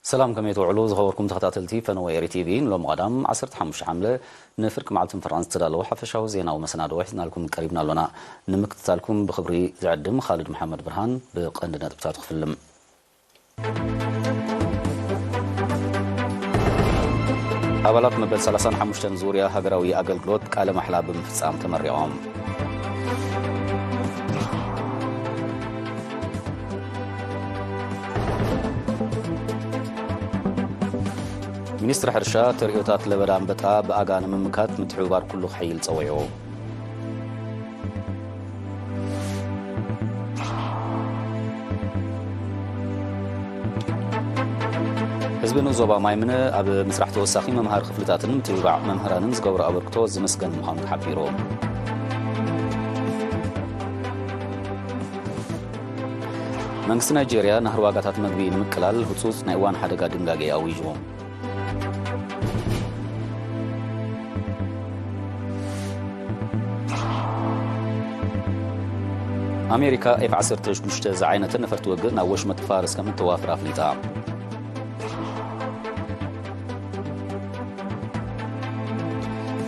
ሰላም፣ ከመይ ትውዕሉ ዝኸበርኩም ተኸታተልቲ ፈነወ ኤሪ ቲቪ? ንሎም ቀዳም ዓሰርተ ሓሙሽተ ሓምለ ንፍርቂ መዓልቲ ምፍራን ዝተዳለወ ሓፈሻዊ ዜናዊ መሰናድኦ ሒዝናልኩም ቀሪብና ኣሎና። ንምክትታልኩም ብኽብሪ ዝዕድም ኻልድ መሓመድ ብርሃን። ብቐንዲ ነጥብታት ክፍልም። ኣባላት መበል ሰላሳን ሓሙሽተን ዙርያ ሃገራዊ ኣገልግሎት ቃለ ማሕላ ብምፍጻም ተመሪቖም። ሚኒስትሪ ሕርሻ፣ ተርእዮታት ለበዳ ኣንበጣ ብኣጋ ንምምካት ምትሕብባር ኩሉ ክሕይል ጸዊዑ። ህዝቢ ንኡስ ዞባ ማይምነ ኣብ ምስራሕ ተወሳኺ መምሃሪ ክፍልታትን ምትብባዕ መምህራንን ዝገብሮ ኣበርክቶ ዝምስገን ምዃኑ ተሓቢሩ። መንግስቲ ናይጄርያ ናህሪ ዋጋታት መግቢ ንምቅላል ህጹጽ ናይ እዋን ሓደጋ ድንጋጌ ኣዊጁ። ኣሜሪካ ኤፍ ዓሰርተ ሽዱሽተ ዝዓይነተ ነፈርቲ ውግእ ናብ ወሽመጥ ፋርስ ከም እተዋፍር ኣፍሊጣ።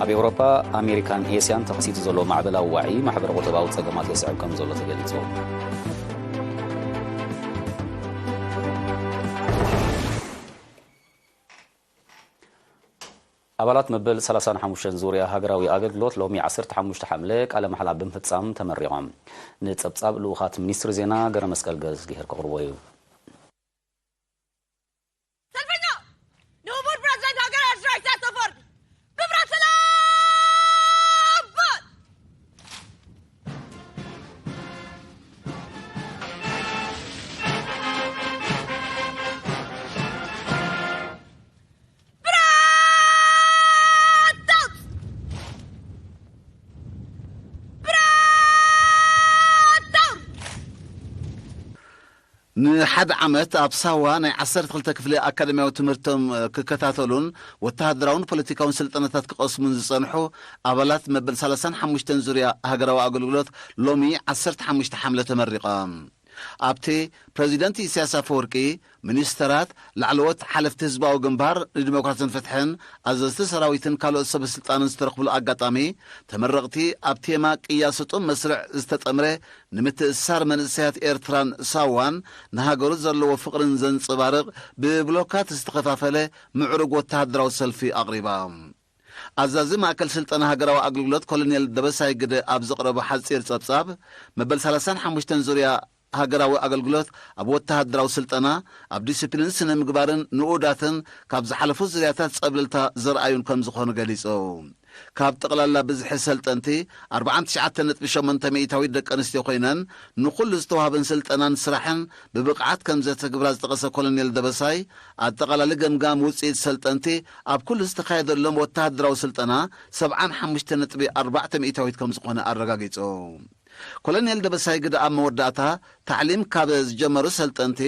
ኣብ ኤውሮጳ፣ ኣሜሪካን ኤስያን ተኸሲቱ ዘሎ ማዕበላዊ ዋዒ ማሕበረ ቁጠባዊ ጸገማት የስዕብ ከም ዘሎ ተገሊጹ። ኣባላት መበል ሰላሳን ሓሙሽተን ዙርያ ሃገራዊ ኣገልግሎት ሎሚ ዓሰርተ ሓሙሽተ ሓምለ ቃለ ማሕላ ብምፍጻም ተመሪቖም። ንጸብጻብ ልኡኻት ሚኒስትሪ ዜና ገረ መስቀል ገዝጊሄር ከቕርቦ እዩ። ሰልፈኛ! ንክቡር ፕረዚደንት ሃገር ኤርትራ ኢሳያስ ኣፈወርቂ ብብረት ሰላም! ብራታውት! ብራታውት! ንሓደ ዓመት ኣብ ሳዋ ናይ ዓሰርተ ክልተ ክፍሊ ኣካደምያዊ ትምህርቶም ክከታተሉን ወተሃደራውን ፖለቲካውን ስልጠናታት ክቐስሙን ዝጸንሑ ኣባላት መበል ሰላሳን ሓሙሽተን ዙርያ ሃገራዊ ኣገልግሎት ሎሚ ዓሰርተ ሓሙሽተ ሓምለ ተመሪቖም። ኣብቲ ፕረዚደንት ኢሳያስ ኣፈወርቂ፣ ሚኒስተራት፣ ላዕለዎት ሓለፍቲ ህዝባዊ ግንባር ንዲሞክራስን ፍትሕን፣ ኣዘዝቲ ሰራዊትን ካልኦት ሰበ ስልጣንን ዝተረኽብሉ ኣጋጣሚ፣ ተመረቕቲ ኣብ ቴማ ቅያ ስጡም መስርዕ ዝተጠምረ ንምትእስሳር መንእሰያት ኤርትራን ሳዋን ንሃገሩ ዘለዎ ፍቕርን ዘንጸባርቕ ብብሎካት ዝተኸፋፈለ ምዕሩግ ወተሃደራዊ ሰልፊ ኣቕሪባ። ኣዛዚ ማእከል ስልጠና ሃገራዊ ኣገልግሎት ኮሎኔል ደበሳይ ግደ ኣብ ዘቕረቦ ሓጺር ጸብጻብ፣ መበል ሰላሳን ሓሙሽተን ዙርያ ሃገራዊ ኣገልግሎት ኣብ ወተሃደራዊ ስልጠና፣ ኣብ ዲሲፕሊን ስነ ምግባርን ንኡዳትን ካብ ዝሓለፉ ዙርያታት ጸብለልታ ዘርኣዩን ከም ዝኾኑ ገሊጹ። ካብ ጠቕላላ ብዝሒ ሰልጠንቲ፣ ኣርባዓን ትሽዓተን ነጥቢ ሸሞንተ ሚእታዊት ደቂ ኣንስትዮ ኮይነን፣ ንኹሉ ዝተዋህበን ስልጠናን ስራሕን ብብቕዓት ከም ዘተግብራ ዝጠቐሰ ኮሎኔል ደበሳይ፣ ኣጠቓላሊ ገምጋም ውጽኢት ሰልጠንቲ ኣብ ኩሉ ዝተኻየደሎም ወተሃደራዊ ስልጠና ሰብዓን ሓሙሽተ ነጥቢ ኣርባዕተ ሚእታዊት ከም ዝኾነ ኣረጋጊጹ። ኮሎኔል ደበሳይ ግደ ኣብ መወዳእታ፣ ታዕሊም ካብ ዝጀመሩ ሰልጠንቲ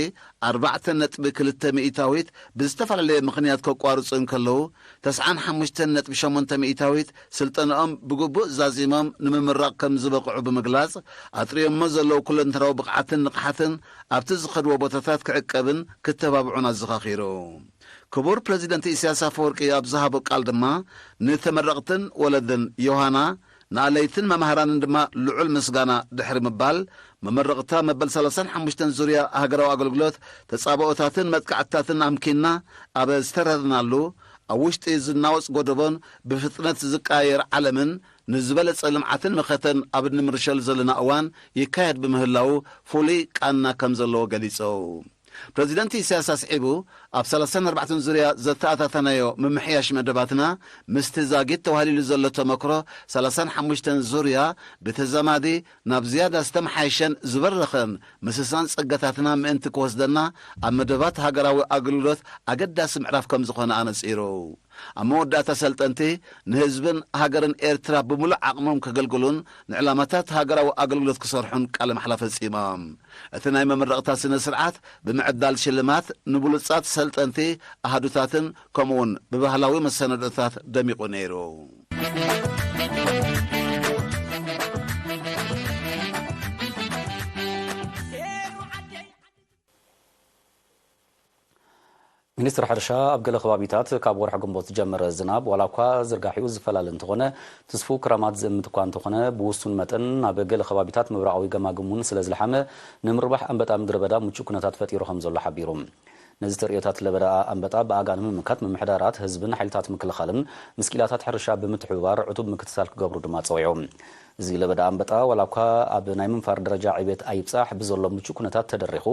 ኣርባዕተ ነጥቢ ክልተ ሚእታዊት ብዝተፈላለየ ምኽንያት ከቋርጹ እንከለዉ፣ ተስዓን ሓሙሽተን ነጥቢ ሸሞንተ ሚእታዊት ስልጠናኦም ብግቡእ ዛዚሞም ንምምራቕ ከም ዝበቕዑ ብምግላጽ፣ ኣጥርዮሞ ዘለዉ ኩለንተናዊ ብቕዓትን ንቕሓትን ኣብቲ ዝኸድዎ ቦታታት ክዕቀብን ክተባብዑን ኣዘኻኺሩ። ክቡር ፕረዚደንት ኢሳያስ ኣፈወርቂ ኣብ ዝሃቦ ቃል ድማ፣ ንተመረቕትን ወለድን ዮሃና፣ ንኣለይትን መማህራንን ድማ ልዑል ምስጋና ድሕሪ ምባል፣ መመረቕታ መበል ሰላሳን ሓሙሽተን ዙርያ ሃገራዊ ኣገልግሎት ተጻብኦታትን መጥቃዕትታትን ኣምኪንና ኣብ ዝተረርናሉ፣ ኣብ ውሽጢ ዝናወጽ ጎደቦን ብፍጥነት ዝቀያየር ዓለምን ንዝበለጸ ልምዓትን መኸተን ኣብ እንምርሸሉ ዘለና እዋን ይካየድ ብምህላዉ ፍሉይ ቃና ከም ዘለዎ ገሊጹ። ፕረዚደንት ኢሳያስ ኣስዒቡ፣ ኣብ ሰላሳን ኣርባዕተን ዙርያ ዘተኣታተናዮ ምምሕያሽ መደባትና፣ ምስቲ ዛጊት ተዋህሊሉ ዘሎ ተመክሮ ሰላሳን ሓሙሽተን ዙርያ ብተዛማዲ ናብ ዝያዳ ዝተመሓየሸን ዝበረኸን ምስሳን ጸጋታትና ምእንቲ ክወስደና፣ ኣብ መደባት ሃገራዊ ኣገልግሎት ኣገዳሲ ምዕራፍ ከም ዝኾነ ኣነጺሩ። ኣብ መወዳእታ ሰልጠንቲ ንህዝብን ሃገርን ኤርትራ ብምሉእ ዓቕሞም ከገልግሉን ንዕላማታት ሃገራዊ ኣገልግሎት ክሰርሑን ቃለ ማሕላ ፈጺሞም። እቲ ናይ መመረቕታ ስነ ስርዓት ብምዕዳል ሽልማት ንብሉጻት ሰልጠንቲ ኣሃዱታትን ከምኡውን ብባህላዊ መሰናዶታት ደሚቑ ነይሩ። ሚኒስትሪ ሕርሻ ኣብ ገለ ከባቢታት ካብ ወርሒ ግንቦት ዝጀመረ ዝናብ ዋላ እኳ ዝርጋሒኡ ዝፈላለ እንተኾነ፣ ትስፉው ክራማት ዝእምት እኳ እንተኾነ፣ ብውሱን መጠን ናብ ገለ ከባቢታት ምብራቓዊ ገማግም እውን ስለ ዝለሓመ፣ ንምርባሕ ኣንበጣ ምድረ በዳ ምቹእ ኩነታት ፈጢሩ ከም ዘሎ ሓቢሩ። ነዚ ተርእዮታት ለበዳ ኣንበጣ ብኣጋ ንምምካት፣ ምምሕዳራት፣ ህዝብን ሓይልታት ምክልኻልን ምስ ክኢላታት ሕርሻ ብምትሕብባር ዕቱብ ምክትታል ክገብሩ ድማ ጸዊዑ። እዚ ለበዳ ኣንበጣ ዋላ እኳ ኣብ ናይ ምንፋር ደረጃ ዕቤት ኣይብጻሕ፣ ብዘሎ ምቹእ ኩነታት ተደሪኹ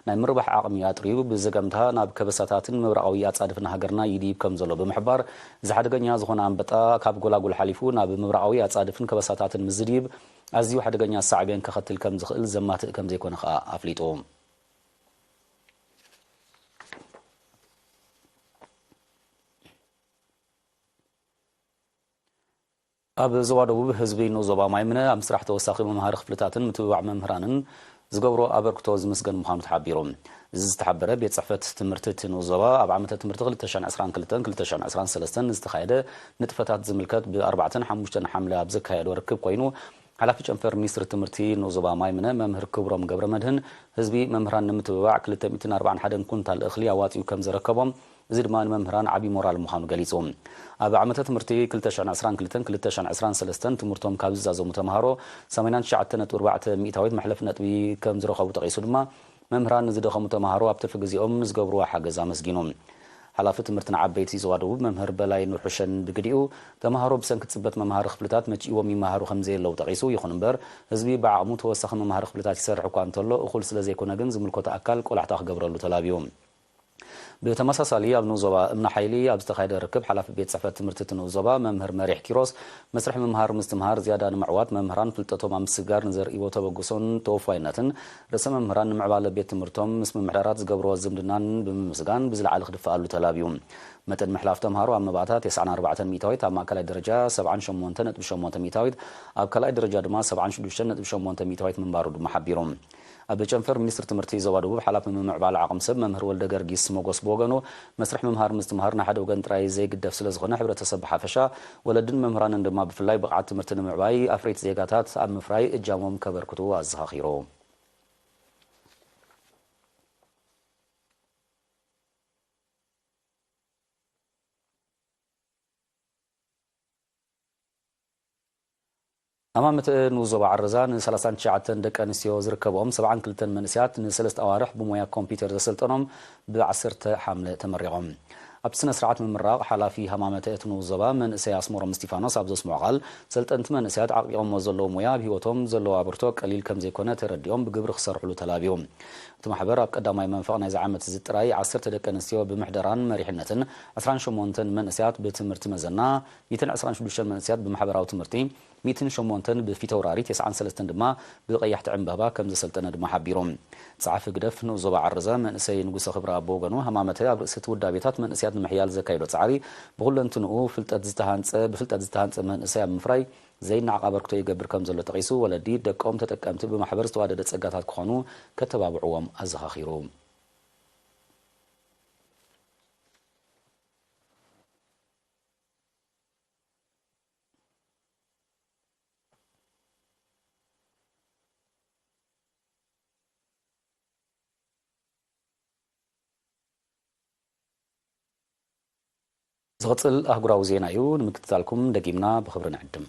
ናይ ምርባሕ ዓቕሚ ኣጥርዩ፣ ብዘገምታ ናብ ከበሳታትን ምብራቓዊ ኣጻድፍን ሃገርና ይድይብ ከም ዘሎ ብምሕባር፣ እዚ ሓደገኛ ዝኾነ ኣንበጣ ካብ ጎላጉል ሓሊፉ ናብ ምብራቓዊ ኣጻድፍን ከበሳታትን ምስ ዝድይብ፣ ኣዝዩ ሓደገኛ ሳዕቤን ከኸትል ከም ዝኽእል ዘማትእ ከም ዘይኮነ ከኣ ኣፍሊጡ። ኣብ ዞባ ደቡብ፣ ህዝቢ ንኡስ ዞባ ማይምነ ኣብ ምስራሕ ተወሳኺ መምሃሪ ክፍልታትን ምትብባዕ መምህራንን ዝገብሮ ኣበርክቶ ዝምስገን ምዃኑ ተሓቢሩ። እዚ ዝተሓበረ፣ ቤት ጽሕፈት ትምህርቲ እቲ ንኡስ ዞባ ኣብ ዓመተ ትምህርቲ ክልተ ሽሕን ዕስራን ክልተን ክልተ ሽሕን ዕስራን ሰለስተን ዝተኻየደ ንጥፈታት ዝምልከት ብ ኣርባዕተን ሓሙሽተን ሓምለ ኣብ ዘካየዶ ርክብ ኮይኑ፣ ሓላፊ ጨንፈር ሚኒስትሪ ትምህርቲ ንኡስ ዞባ ማይምነ መምህር ክብሮም ገብረ መድህን፣ ህዝቢ መምህራን ንምትብባዕ ክልተ ሚእትን ኣርባዓን ሓደን ኩንታል እኽሊ ኣዋጺኡ ከም ዘረከቦም፣ እዚ ድማ ንመምህራን ዓቢ ሞራል ምዃኑ ገሊጹ። ኣብ ዓመተ ትምህርቲ ክልተ ሽሕን ዕስራን ክልተን ክልተ ሽሕን ዕስራን ሰለስተን ትምህርቶም ካብ ዝዛዘሙ ተምሃሮ ሰማንያን ትሽዓተን ነጥቢ ኣርባዕተ ሚእታዊት መሕለፊ ነጥቢ ከም ዝረኸቡ ጠቒሱ ድማ፣ መምህራን ንዝደኸሙ ተምሃሮ ኣብ ትርፊ ግዜኦም ንዝገብርዎ ሓገዝ ኣመስጊኑ። ሓላፊ ትምህርቲ ንዓበይቲ ዞባ ደቡብ መምህር በላይ ኑርሑሸን ብግዲኡ፣ ተምሃሮ ብሰንኪ ጽበት መምሃሪ ክፍልታት መጺእዎም ይመሃሩ ከም ዘየለዉ ጠቒሱ፣ ይኹን እምበር ህዝቢ ብዓቕሙ ተወሳኺ መምሃሪ ክፍልታት ይሰርሕ እኳ እንተሎ፣ እኹል ስለ ዘይኮነ ግን ዝምልከቶ ኣካል ቆላሕታ ክገብረሉ ተላብዩ። ብተመሳሳሊ ኣብ ንኡስ ዞባ እምኒ ሓይሊ ኣብ ዝተኻየደ ርክብ፣ ሓላፊ ቤት ጽሕፈት ትምህርቲ እቲ ንኡስ ዞባ መምህር መሪሕ ኪሮስ፣ መስርሕ ምምሃር ምስትምሃር ዝያዳ ንምዕዋት፣ መምህራን ፍልጠቶም ኣብ ምስግጋር ንዘርእይዎ ተበግሶን ተወፋይነትን፣ ርእሰ መምህራን ንምዕባለ ቤት ትምህርቶም ምስ ምምሕዳራት ዝገብርዎ ዝምድናን ብምምስጋን ብዝለዓለ ክድፍኣሉ ተላብዩ። መጠን ምሕላፍ ተምሃሮ ኣብ መባእታ ተስዓን ኣርባዕተን ሚእታዊት፣ ኣብ ማእከላይ ደረጃ ሰብዓን ሸሞንተን ነጥቢ ሸሞንተ ሚእታዊት፣ ኣብ ካልኣይ ደረጃ ድማ ሰብዓን ሽዱሽተን ነጥቢ ሸሞንተ ሚእታዊት ምንባሩ ድማ ሓቢሩ። ኣብ ጨንፈር ሚኒስትሪ ትምህርቲ ዞባ ደቡብ ሓላፊ ምምዕባል ዓቕሚ ሰብ መምህር ወልደ ገርጊስ ሞጎስ ብወገኑ፣ መስርሕ ምምሃር ምስትምሃር ንሓደ ወገን ጥራይ ዘይግደፍ ስለ ዝኾነ፣ ሕብረተሰብ ብሓፈሻ፣ ወለድን መምህራንን ድማ ብፍላይ ብቕዓት ትምህርቲ ንምዕባይ ኣፍረይቲ ዜጋታት ኣብ ምፍራይ እጃሞም ከበርክቱ ኣዘኻኺሩ። ሃማመተ ንኡስ ዞባ ዓረዛ ን ሰላሳን ትሽዓተን ደቂ ኣንስትዮ ዝርከብኦም ሰብዓን ክልተን መንእሰያት ንሰለስተ ኣዋርሕ ብሞያ ኮምፒውተር ዘሰልጠኖም ብ ዓሰርተ ሓምለ ተመሪቖም። ኣብቲ ስነ ስርዓት ምምራቕ፣ ሓላፊ ሃማመተ እቲ ንኡስ ዞባ መንእሰይ ኣስመሮም እስጢፋኖስ ኣብ ዘስምዖ ቃል፣ ሰልጠንቲ መንእሰያት ዓቂቖሞ ዘለዉ ሞያ ኣብ ህይወቶም ዘለዎ ኣበርክቶ ቀሊል ከም ዘይኮነ ተረዲኦም ብግብሪ ክሰርሕሉ ተላብዩ። እቲ ማሕበር ኣብ ቀዳማይ መንፈቕ ናይዚ ዓመት እዚ ጥራይ ዓሰርተ ደቂ ኣንስትዮ ብምሕደራን መሪሕነትን፣ ዕስራን ሸሞንተን መንእሰያት ብትምህርቲ መዘና፣ ሚእትን ዕስራን ሽዱሽተን መንእሰያት ብማሕበራዊ ትምህርቲ፣ ሚእትን ሸሞንተን ብፊተውራሪ፣ ተስዓን ሰለስተን ድማ ብቐያሕቲ ዕምባባ ከም ዘሰልጠነ ድማ ሓቢሩ። ጸሓፊ ህግደፍ ንኡስ ዞባ ዓረዛ መንእሰይ ንጉሰ ክብረኣብ ብወገኑ፣ ሃማመተ ኣብ ርእሲ እቲ ውዳቤታት መንእሰያት ንምሕያል ዘካየዶ ጻዕሪ፣ ብኹለንትንኡ ፍልጠት ዝተሃንጸ፣ ብፍልጠት ዝተሃንጸ መንእሰይ ኣብ ምፍራይ ዘይነዓቕ ኣበርክቶ ይገብር ከም ዘሎ ጠቒሱ፣ ወለዲ ደቆም ተጠቀምቲ ብማሕበር ዝተዋደደ ጸጋታት ክኾኑ ከተባብዕዎም ኣዘኻኺሩ። ዝቕጽል ኣህጉራዊ ዜና እዩ። ንምክትታልኩም ደጊምና ብኽብሪ ንዕድም።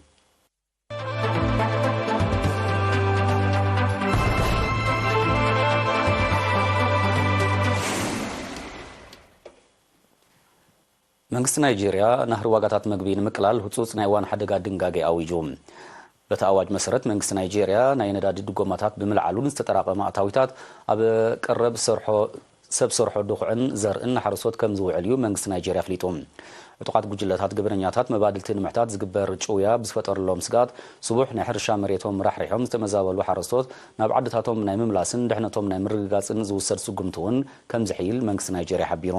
መንግስቲ ናይጄርያ ናህሪ ዋጋታት መግቢ ንምቅላል ህጹጽ ናይ እዋን ሓደጋ ድንጋጌ ኣዊጁ። በቲ ኣዋጅ መሰረት፣ መንግስቲ ናይጄርያ ናይ ነዳዲ ድጎማታት ብምልዓሉ ንዝተጠራቐመ ኣታዊታት ኣብ ቀረብ ሰርሖ፣ ሰብ ሰርሖ ድኹዕን ዘርእን ንሓረስቶት ከም ዝውዕል እዩ መንግስቲ ናይጄርያ ኣፍሊጡ። ዕጡቓት ጉጅለታት ገበነኛታት መባድልቲ ንምሕታት ዝግበር ጭውያ ብዝፈጠረሎም ስግኣት፣ ስቡሕ ናይ ሕርሻ መሬቶም ራሕሪሖም ዝተመዛበሉ ሓረስቶት ናብ ዓድታቶም ናይ ምምላስን ድሕነቶም ናይ ምርግጋጽን ዝውሰድ ስጉምቲ እውን ከም ዝሕይል መንግስቲ ናይጄርያ ሓቢሩ።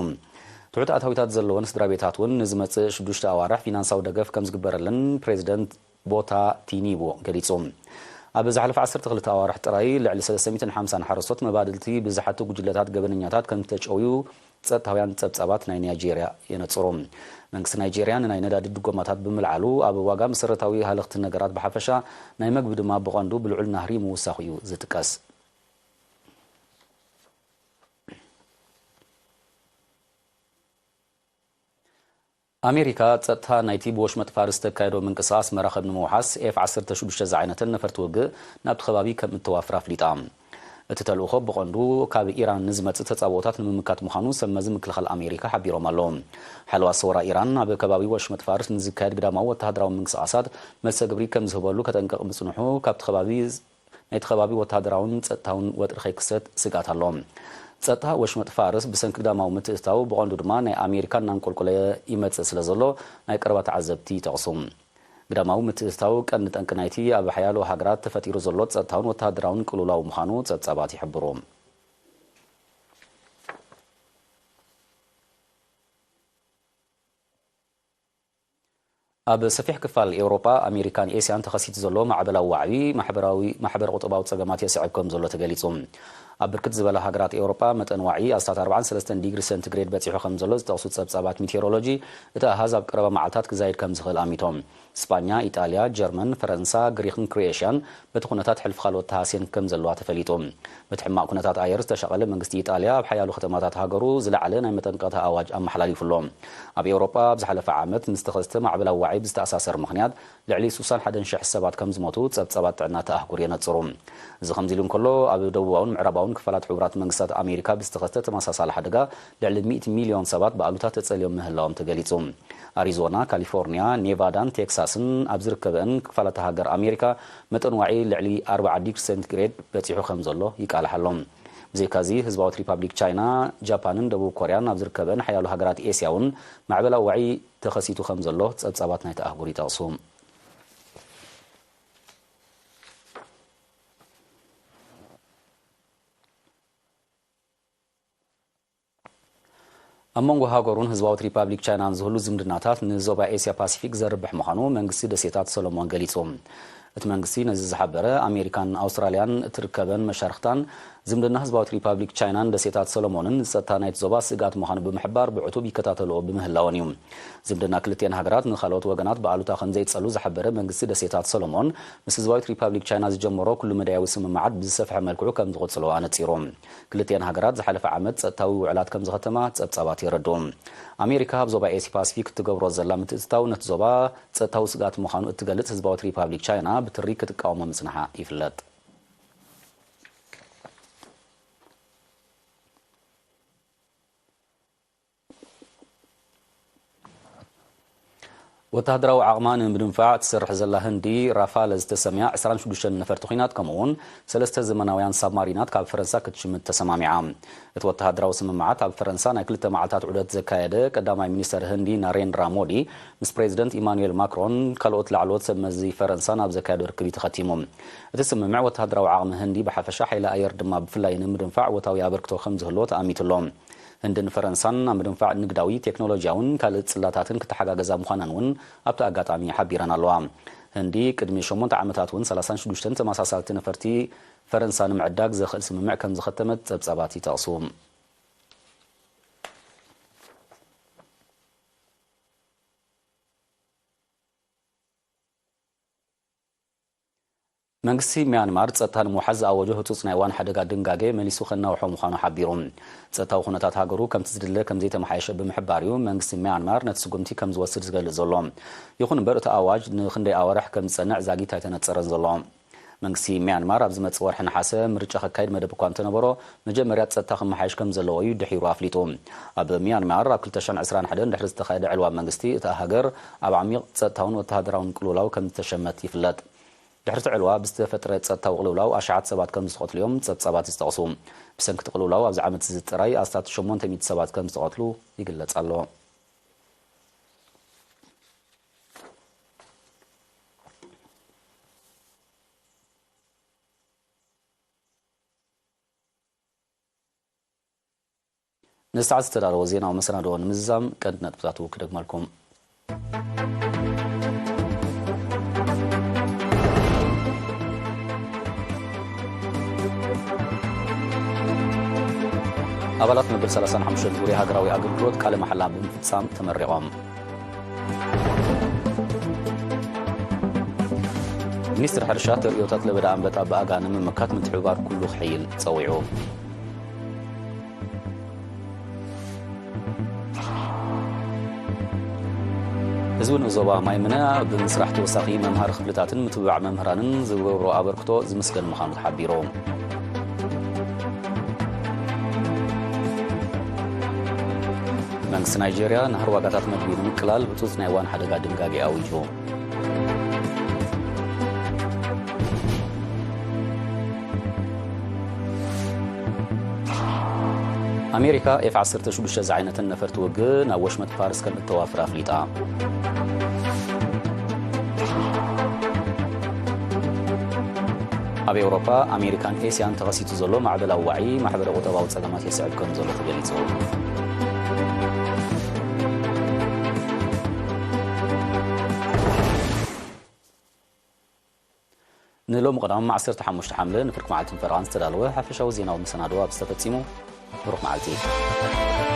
ትሑት ኣታዊታት ዘለወን ስድራ ቤታት እውን ንዝመጽእ ሽዱሽተ ኣዋርሕ ፊናንሳዊ ደገፍ ከም ዝግበረለን ፕሬዚደንት ቦታ ቲኒቡ ገሊጹ። ኣብ ዝሓለፈ ዓሰርተ ክልተ ኣዋርሕ ጥራይ ልዕሊ ሰለስተ ሚእትን ሓምሳን ሓረስቶት መባድልቲ ብዝሓቱ ጉጅለታት ገበነኛታት ከም ዝተጨውዩ ጸጥታውያን ጸብጻባት ናይ ናይጄርያ የነጽሩ። መንግስቲ ናይጄርያ ንናይ ነዳዲ ድጎማታት ብምልዓሉ፣ ኣብ ዋጋ መሰረታዊ ሃለኽቲ ነገራት ብሓፈሻ፣ ናይ መግቢ ድማ ብቐንዱ ብልዑል ናህሪ ምውሳኹ እዩ ዝጥቀስ። ኣሜሪካ ጸጥታ ናይቲ ብወሽመጥ ፋርስ ተካየዶ ምንቅስቓስ መራኸብ ንምውሓስ ኤፍ ዓሰርተ ሽዱሽተ ዝዓይነተን ነፈርቲ ውግእ ናብቲ ከባቢ ከም እተዋፍር ኣፍሊጣ። እቲ ተልእኾ ብቐንዱ ካብ ኢራን ንዝመጽእ ተጻብኦታት ንምምካት ምዃኑ ሰብ መዚ ምክልኻል ኣሜሪካ ሓቢሮም ኣለዉ። ሓለዋ ሰውራ ኢራን ኣብ ከባቢ ወሽመጥ ፋርስ ንዝካየድ ግዳማዊ ወተሃደራዊ ምንቅስቓሳት መልሰ ግብሪ ከም ዝህበሉ ከጠንቅቕ ምጽንሑ ካብቲ ከባቢ ናይቲ ከባቢ ወተሃደራውን ጸጥታውን ወጥሪ ከይክሰት ስግኣት ኣሎ። ጸጥታ ወሽመጥ ፋርስ ብሰንኪ ግዳማዊ ምትእትታው ብቐንዱ ድማ ናይ ኣሜሪካ እናንቆልቆለ ይመጽእ ስለ ዘሎ ናይ ቀረባ ተዓዘብቲ ይጠቕሱ። ግዳማዊ ምትእትታው ቀንዲ ጠንቂ ናይቲ ኣብ ሓያሎ ሃገራት ተፈጢሩ ዘሎ ጸጥታውን ወተሃደራውን ቅልውላው ምዃኑ ጸብጻባት ይሕብሩ። ኣብ ሰፊሕ ክፋል ኤውሮጳ፣ ኣሜሪካን ኤስያን ተኸሲቱ ዘሎ ማዕበላዊ ዋዕቢ ማሕበራዊ ማሕበረ ቁጠባዊ ጸገማት የስዕብ ከም ዘሎ ተገሊጹ። ኣብ ብርክት ዝበላ ሃገራት ኤውሮጳ መጠን ዋዒ ኣስታት ኣርባዓን ሰለስተን ዲግሪ ሴንቲግሬድ በጺሑ ከም ዘሎ ዝጠቕሱ ጸብጻባት ሜቴሮሎጂ፣ እቲ ኣሃዝ ኣብ ቀረባ መዓልታት ክዛይድ ከም ዝኽእል ኣሚቶም። ስጳኛ፣ ኢጣልያ፣ ጀርመን፣ ፈረንሳ፣ ግሪኽን ክሮኤሽያን በቲ ኩነታት ሕልፊ ካልኦት ተሃስየን ከም ዘለዋ ተፈሊጡ። በቲ ሕማቕ ኩነታት ኣየር ዝተሻቐለ መንግስቲ ኢጣልያ ኣብ ሓያሎ ከተማታት ሃገሩ ዝለዓለ ናይ መጠንቀቕታ ኣዋጅ ኣመሓላሊፉ ኣሎ። ኣብ ኤውሮጳ ኣብ ዝሓለፈ ዓመት ምስ ተኸስተ ማዕበላዊ ዋዒ ብዝተኣሳሰር ምኽንያት ልዕሊ ስሳን ሓደን ሽሕ ሰባት ከም ዝሞቱ ጸብጻባት ጥዕና እቲ ኣህጉር የነጽሩ። እዚ ከምዚ ኢሉ እንከሎ፣ ኣብ ደቡባውን ምዕራባውን ክፋላት ሕቡራት መንግስታት ኣሜሪካ ብዝተኸስተ ተመሳሳሊ ሓደጋ ልዕሊ ሚእቲ ሚልዮን ሰባት ብኣሉታ ተጸልዮም ምህላዎም ተገሊጹ። ኣሪዞና፣ ካሊፎርኒያ፣ ኔቫዳን ቴክሳስን ኣብ ዝርከበን ክፋላት ሃገር ኣሜሪካ መጠን ዋዒ ልዕሊ ኣርባዓ ዲግሪ ሴንቲግሬድ በጺሑ ከም ዘሎ ይቃላሕ ኣሎ። ብዘይካዚ፣ ህዝባዊት ሪፓብሊክ ቻይና፣ ጃፓንን ደቡብ ኮርያን ኣብ ዝርከበን ሓያሎ ሃገራት ኤስያ እውን ማዕበላዊ ዋዒ ተኸሲቱ ከም ዘሎ ጸብጻባት ናይቲ ኣህጉር ይጠቕሱ። ኣብ መንጎ ሃገሩን ህዝባዊት ሪፓብሊክ ቻይናን ዝህሉ ዝምድናታት ንዞባ ኤስያ ፓሲፊክ ዘርብሕ ምዃኑ መንግስቲ ደሴታት ሰሎሞን ገሊጹ። እቲ መንግስቲ ነዚ ዝሓበረ፣ ኣሜሪካን ኣውስትራልያን እትርከበን መሻርኽታን ዝምድና ህዝባዊት ሪፓብሊክ ቻይናን ደሴታት ሰሎሞንን ንጸጥታ ናይቲ ዞባ ስግኣት ምዃኑ ብምሕባር ብዕቱብ ይከታተልኦ ብምህላወን እዩ። ዝምድና ክልቲአን ሃገራት ንኻልኦት ወገናት ብኣሉታ ከም ዘይጸሉ ዝሓበረ መንግስቲ ደሴታት ሰሎሞን፣ ምስ ህዝባዊት ሪፓብሊክ ቻይና ዝጀመሮ ኩሉ መዳያዊ ስምምዓት ብዝሰፍሐ መልክዑ ከም ዝቕጽሎ ኣነጺሩ። ክልቲአን ሃገራት ዝሓለፈ ዓመት ጸጥታዊ ውዕላት ከም ዝኸተማ ጸብጻባት የረድኡ። ኣሜሪካ ኣብ ዞባ ኤስያ ፓሲፊክ እትገብሮ ዘላ ምትእትታው ነቲ ዞባ ጸጥታዊ ስግኣት ምዃኑ እትገልጽ ህዝባዊት ሪፓብሊክ ቻይና ብትሪ ክትቃወሞ ምጽንሓ ይፍለጥ። ወተሃደራዊ ዓቕማ ንምድንፋዕ ትሰርሕ ዘላ ህንዲ፣ ራፋል ዝተሰምያ ዕስራን ሽዱሽተን ነፈርቲ ኲናት፣ ከምኡ'ውን ሰለስተ ዘመናውያን ሳብማሪናት ካብ ፈረንሳ ክትሽምት ተሰማሚዓ። እቲ ወተሃደራዊ ስምምዓት ኣብ ፈረንሳ ናይ ክልተ መዓልታት ዑደት ዘካየደ ቀዳማይ ሚኒስተር ህንዲ ናሬንድራ ሞዲ ምስ ፕሬዚደንት ኢማኑኤል ማክሮን ካልኦት ላዕለዎት ሰብ መዚ ፈረንሳን ኣብ ዘካየዶ ርክብ እዩ ተኸቲሙ። እቲ ስምምዕ ወተሃደራዊ ዓቕሚ ህንዲ ብሓፈሻ፣ ሓይሊ ኣየር ድማ ብፍላይ ንምድንፋዕ እወታዊ ኣበርክቶ ከም ዝህልዎ ተኣሚቱ ኣሎ። ህንድን ፈረንሳን ኣብ ምድንፋዕ ንግዳዊ፣ ቴክኖሎጂያውን ካልእ ጽላታትን ክተሓጋገዛ ምዃነን እውን ኣብቲ ኣጋጣሚ ሓቢረን ኣለዋ። ህንዲ ቅድሚ ሸሞንተ ዓመታት እውን ሰላሳን ሽዱሽተን ተመሳሳልቲ ነፈርቲ ፈረንሳ ንምዕዳግ ዘኽእል ስምምዕ ከም ዝኸተመት ጸብጻባት ይጠቕሱ። መንግስቲ ሚያንማር ጸጥታ ንምውሓስ ዝኣወጆ ህጹጽ ናይ እዋን ሓደጋ ድንጋጌ መሊሱ ከናውሖ ምዃኑ ሓቢሩ። ጸጥታዊ ኩነታት ሃገሩ ከምቲ ዝድለ ከም ዘይተመሓየሸ ብምሕባር እዩ መንግስቲ ሚያንማር ነቲ ስጉምቲ ከም ዝወስድ ዝገልጽ ዘሎ። ይኹን እምበር፣ እቲ ኣዋጅ ንኽንደይ ኣዋርሕ ከም ዝጸንዕ ዛጊት ኣይተነጸረን ዘሎ። መንግስቲ ሚያንማር ኣብ ዝመጽእ ወርሒ ነሓሰ ምርጫ ከካይድ መደብ እኳ እንተነበሮ፣ መጀመርያ ጸጥታ ክመሓየሽ ከም ዘለዎ እዩ ድሒሩ ኣፍሊጡ። ኣብ ሚያንማር ኣብ ክልተ ሽሕን ዕስራን ሓደን ድሕሪ ዝተኻየደ ዕልዋ መንግስቲ፣ እታ ሃገር ኣብ ዓሚቕ ጸጥታውን ወተሃደራውን ቅልውላው ከም ዝተሸመት ይፍለጥ። ድሕሪ እቲ ዕልዋ ብዝተፈጥረ ጸጥታዊ ቅልውላው ኣሽሓት ሰባት ከም ዝተቐትሉ እዮም ጸብጻባት ዝጠቕሱ። ብሰንኪ እቲ ቅልውላው ኣብዚ ዓመት እዚ ጥራይ ኣስታት ሸሞንተ ሚእቲ ሰባት ከም ዝተቐትሉ ይግለጽ ኣሎ። ንሰዓት ዝተዳለወ ዜናዊ መሰናድኦ ንምዝዛም ቀንዲ ነጥብታቱ ክደግመልኩም። ኣባላት መበል ሰላሳን ሓሙሽተን ዙርያ ሃገራዊ ኣገልግሎት ቃለ መሓላ ብምፍጻም ተመሪቖም። ሚኒስትሪ ሕርሻ ተርእዮታት ለበዳ ኣንበጣ ብኣጋ ንምምካት ምትሕብባር ኩሉ ክሕይል ጸዊዑ። ህዝቢ ንዞባ ማይምነ ብምስራሕ ተወሳኺ መምሃሪ ክፍልታትን ምትብባዕ መምህራንን ዝገብሮ ኣበርክቶ ዝምስገን ምዃኑ ተሓቢሩ። መንግስቲ ናይጄርያ ናህሪ ዋጋታት መግቢ ንምቅላል ህጹጽ ናይ እዋን ሓደጋ ድንጋጌ ኣዊጁ። ኣሜሪካ ኤፍ ዓሰርተ ሽዱሽተ ዝዓይነተን ነፈርቲ ውግእ ናብ ወሽመጥ ፋርስ ከም እተዋፍር ኣፍሊጣ። ኣብ ኤውሮጳ፣ ኣሜሪካን ኤስያን ተኸሲቱ ዘሎ ማዕበላዊ ዋዒ ማሕበረ ቁጠባዊ ጸገማት የስዕብ ከም ዘሎ ተገሊጹ። ንሎሚ ቀዳም ዓሰርተ ሓሙሽተ ሓምለ ንፍርቂ መዓልትን ፈረቓን ዝተዳለወ ሓፈሻዊ ዜናዊ መሰናድኦ ኣብዚ ተፈጺሙ። ብሩኽ መዓልቲ።